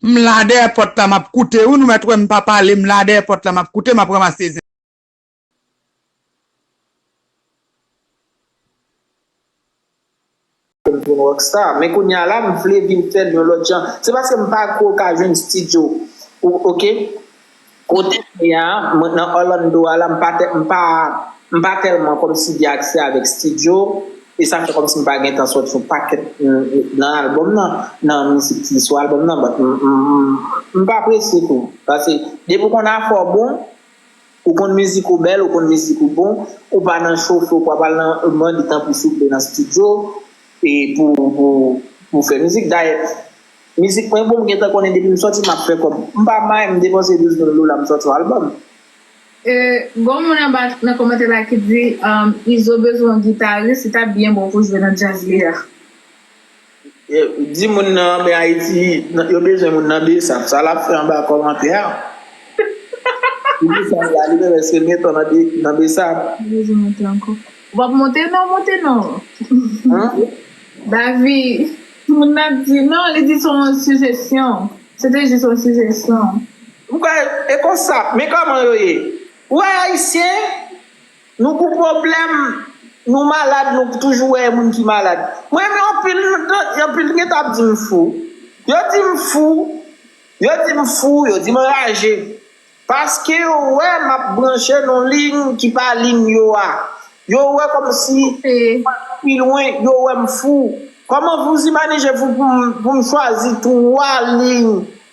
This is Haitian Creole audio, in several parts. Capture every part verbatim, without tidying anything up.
M la dèyè pòt la, m ap koute. Wi, nou mèt wè m pa pale, m la dèyè pòt la, m ap koute, m ap ranmase zen. Pou m vin rockstar. Men kounye a la, m vle vin fè l yon lòt jan. Se paske m pa ko ka jwenn studio. Ou, oke? Kote m ye a, mwen nan Orlando a la, m pa, m pa, m pa tèlman kòmsi gen aksè avèk studio. E sa fè kòmsi m pa gentan sòti yon pakèt nan albòm nan, nan mizik ki sou albòm nan. But m, m, m, m pa prese tou. Paske depi w konn afè w bon, ou konn mizik ou bèl, ou konn mizik ou bon, ou pa nan chofe, ou pa pral nan mande tanpri souple nan studio e pou, pou, pou fè mizik. Dayè, mizik mwen bon, m gentan konnen depi m sòti m ap fè kòb. M pa may, m depanse douz mil dola, m sòti yon albòm. Gon moun anba nan kòmantè la ki di um, Izo bezwen yon gitaris, li t ap byen bon pou jwe nan djaz li a. Di moun nan anben Ayiti, yo bezwen moun nan Besap. Sa l ap fè anba kòmantè a? Li di sa la, li bezwen se meton nan Besap. Ou p ap monte non, monte non. Davi, moun nan di non, li di se yon sijesyon. Se te jis yon sijesyon. M kwè e konsa, men kòman yo ye? Ou wè ayisyen, nou pou pwoblèm, nou malad, nou toujou wè moun ki malad. Mwen menm anpil, anpil gen t ap di m fou. Yo di m fou, yo di m fou, yo di m anraje. Paske yo wè m ap branche nan liy ki pa liy yo a. Yo wè kòmsi m ap pi lwen, yo wè m fou. Kòman vous imaginez vous pou m, pou m chwazi twa liy?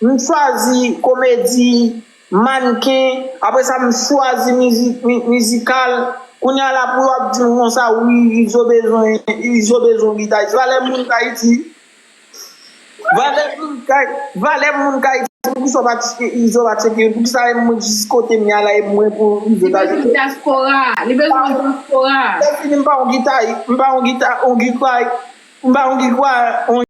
M chwazi komedi, mannken, apre sa m chwazi mizik, mizikal. Kounye a la pou yo ap di m konsa, wi, Izo bezwen, Izo bezwen yon gitaris. Valè moun k Ayiti. Valè moun k Ayiti. Valè moun k Ayiti. Poukisa w pa tcheke Izo, pa tcheke yo? Poukisa e mwen jis kote m ye a la e mwen pou rive ta jwenn? Li bezwen dyaspora. Li bezwen dyaspora. Lè fini m pa yon gita, m pa yon gita, yon gita, m pa yon gita, yon